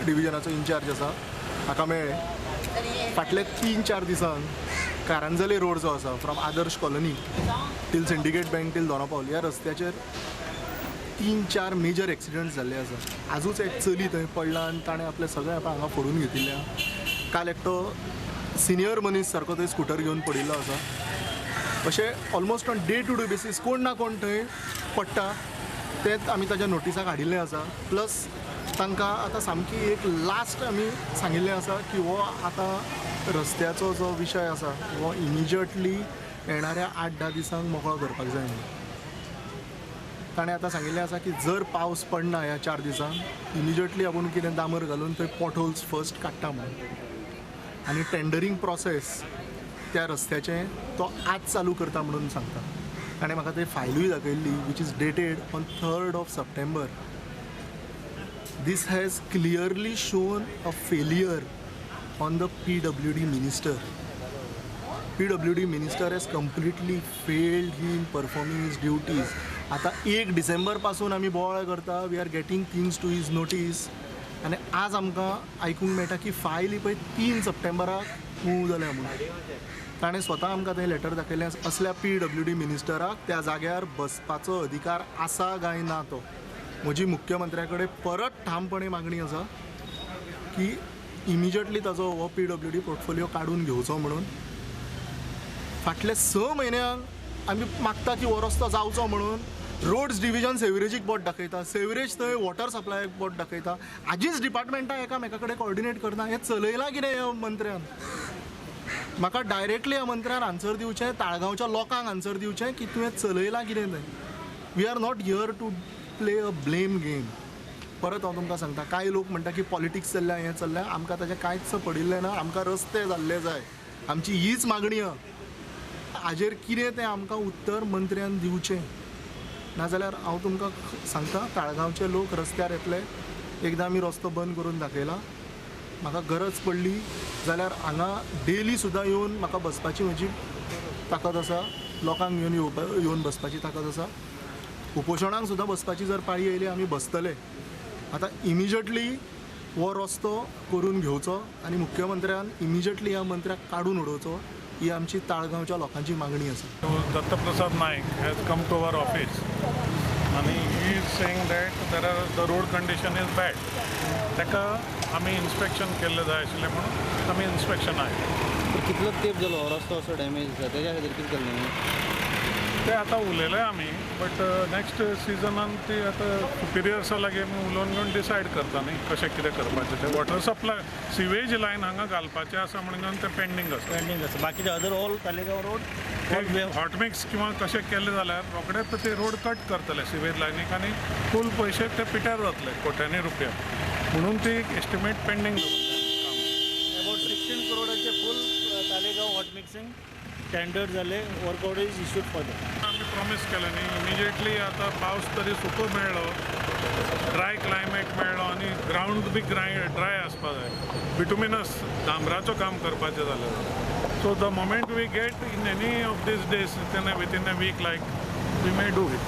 डिविजनाचो in-charge आसा हाका मेळ्ळें. फाटले 3-4 दिसान कारांजले रोड जो आसा from Adarsh colony till Syndicate bank till Dona Paula ह्या रस्त्याचेर 3-4 मेजर एक्सिडंट जाल्ले आसा. आजूच एक चली थंय पडला आनी ताणें आपलें सगळें हांगा फोडून घेतिल्लें आहा. काल एकटो सिनियर मनीस सारको थंय स्कुटर घेवन पडिल्लो आसा. अशें almost on day to day basis कोण ना कोण थंय पडटा, तेंच आमी ताच्या नोटिसाक हाडिल्लें आसा. प्लस तांकां आतां सामकी एक लास्ट आमी सांगिल्लें आसा की हो आतां रस्त्याचो जो विशय आसा हो इमिजिएटली येणाऱ्या 8-10 दिसांक मोकळो करपाक जाय म्हणून. ताणें आतां सांगिल्लें आसा की जर पावस पडना ह्या 4 दिसांक इमिजिएटली आपूण कितें डांबर घालून थंय पोटहोल्स फर्स्ट काडटा म्हणून, आनी टेंडरींग प्रोसेस त्या रस्त्याचें तो आज चालू करता म्हणून सांगता. ताणें म्हाका ते फायलूय दाखयल्ली which is dated on 3rd of September. This has clearly shown a failure on the PWD minister. PWD minister has completely failed in performing his duties. आतां 1 डिसेंबर पासून आमी बोवाळ करता, we are getting things to his notice, आनी आज आमकां आयकूंक मेळटा की फायल ही पळय 3 सप्टेंबराक मूव जाल्या म्हणून. ताणें स्वता आमकां थंय लेटर दाखयलें. असल्या PWD मिनिस्टराक त्या जाग्यार बसपाचो अधिकार आसा काय ना तो. म्हजी मुख्यमंत्र्या कडेन परत ठामपणे मागणी आसा की इमिजिएटली ताजो हो PWD portfolio काडून घेवचो म्हणून. फाटले 6 म्हयन्यांक आमी मागता की हो रस्तो जावचो म्हणून. रोड्स डिविजन सेवरेजीक बोट दाखयता, सेवरेज थंय वॉटर सप्लायाक बोट दाखयता. आजीच डिपार्टमेंटां एकामेका कडेन कॉर्डिनेट करना. हें चलयलां कितें ह्या मंत्र्यान? म्हाका डायरेक्टली ह्या मंत्र्यान आन्सर दिवचें, ताळगांवच्या लोकांक आन्सर दिवचें की तुवें चलयलां कितें तें. We are not here to play a blame game. परत हांव तुमकां सांगता, कांय लोक म्हणटा की पॉलिटिक्स चल्ल्या, हें चल्ल्या, आमकां ताचें कांयच पडिल्लें ना. आमकां रस्ते जाल्ले जाय, आमची हीच मागणी आहा. हाजेर कितें तें आमकां उत्तर मंत्र्यान दिवचें, नाजाल्यार हांव तुमकां सांगता ताळगांवचे लोक रस्त्यार येतले. एकदां आमी रस्तो बंद करून दाखयला, म्हाका गरज पडली जाल्यार हांगा डेली सुद्दां येवन म्हाका बसपाची म्हजी ताकद आसा, लोकांक घेवन येवन बसपाची ताकद आसा. उपोशणाक सुद्दां बसपाची जर पाळी येयली आमी बसतले. आतां इमिजिएटली हो रस्तो करून घेवचो आनी मुख्यमंत्र्यान इमिजिएटली ह्या मंत्र्याक काडून उडोवचो, ही आमची ताळगांवच्या लोकांची मागणी आसा. Dattaprasad Naik has come to our office आनी he is saying that there are the road condition is bad. ताका आमी इन्स्पेक्शन केल्लें जाय आशिल्लें म्हणून आमी इन्स्पेक्शन आयले. कितलो तेंप जालो हो रस्तो असो डॅमेज आसा, तेज्या खातीर कितें केलें तुमी? ते आतां उलयले आमी, बट नॅक्स्ट सिजनान ती आतां सुपिरियर्सा लागीं आमी उलोवन घेवन डिसायड करता न्ही कशें कितें करपाचें तें. वॉटर सप्लाय सिवेज लायन हांगा घालपाचें आसा म्हणून तें पेंडींग आसा. पेंडींग आसा. बाकीचे other all Taleigao road hot mix किंवा कशें केलें जाल्यार रोखडेच ते रोड कट करतले सिवेज लायनीक आनी फूल पयशे ते पिट्यार जातले कोट्यांनी रुपया, म्हणून ती एस्टिमेट पेंडींग दवरल्या. अबाउट 16 करोडाचे फूल तालेगांव हॉट मिक्सिंग टेंडर जाले, work order is issued for that. आमी प्रॉमीस केलें न्ही इमिजिएटली आतां पावस तरी सुको मेळ्ळो, ड्राय क्लायमेट मेळ्ळो आनी ग्रावंड बी ड्राय आसपा जाय, बिटुमिनस डांबराचो काम करपाचें जालें. So the moment we get in any of these days, within a week, like we may do it.